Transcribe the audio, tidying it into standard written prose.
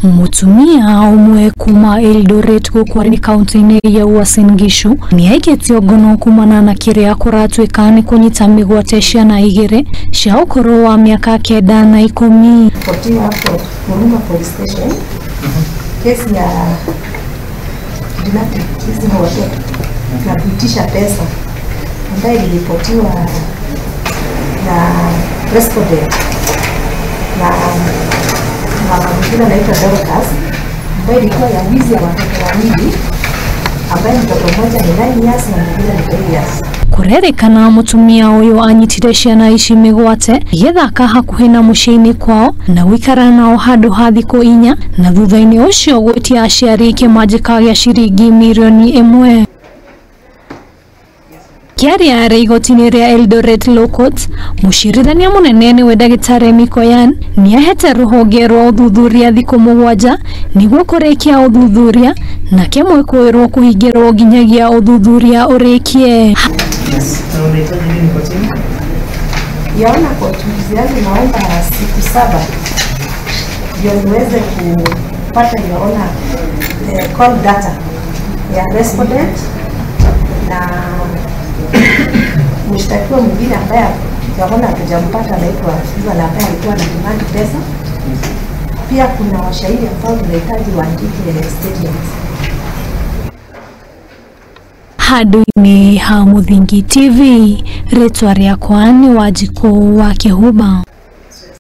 Mutumia umwe kuma Eldoret gũkũ kaunti-inĩ ya Uasin Gishu nĩaikĩtio ngono kumana na kĩrĩa kũratuĩka nĩ kũnyita mĩgwate ciana igĩrĩ cia ũkũrũ wa mĩaka 9 na 10. Ripotiwa hapo Huruma Police Station kesi ya kidnapping, wizi wa watoto na kuitisha pesa ambayo iliripotiwa na respondent na mama mwingine anaitwa Dorcas, ambayo ilikuwa ya wizi ya watoto wawili, ambaye mtoto mmoja ni 9 years na mwingine ni 3 years. Kũrerĩkana mũtumia ũyũ anyitire ciana ici mĩgwate agĩthaka hakuhĩ na mũciĩ-inĩ kwao na gũikara nao handũ ha thikũ 4 na thutha-inĩ ũcio gwĩtia aciari kĩmanjĩka gĩa ciringi mirioni 1. Kĩaria arĩ igoti-inĩ rĩa Eldoret Law Court, mũcirithania mũnene nĩwe ndagĩtarĩ Mikoyan nĩahete rũhonge rwa ũthuthuria thikũ 7 nĩguo kũrĩkia ũthuthuria na kĩmwe kwĩrwo kũhingĩrwo nginyagia ũthuthuria ũrĩkie. Yaona kwa uchunguzi yangu naomba siku 7 ndio niweze kupata yaona call data ya respondent na mshtakiwa mwingine ambaye yaona hatujampata anaitwa Susan ambaye alikuwa na demand pesa. Pia kuna washahidi ambao tunahitaji waandike statements. Handũ-inĩ ha Mũthingi TV, rĩtwa rĩakwa nĩ Wanjikũ wa Kĩhumba.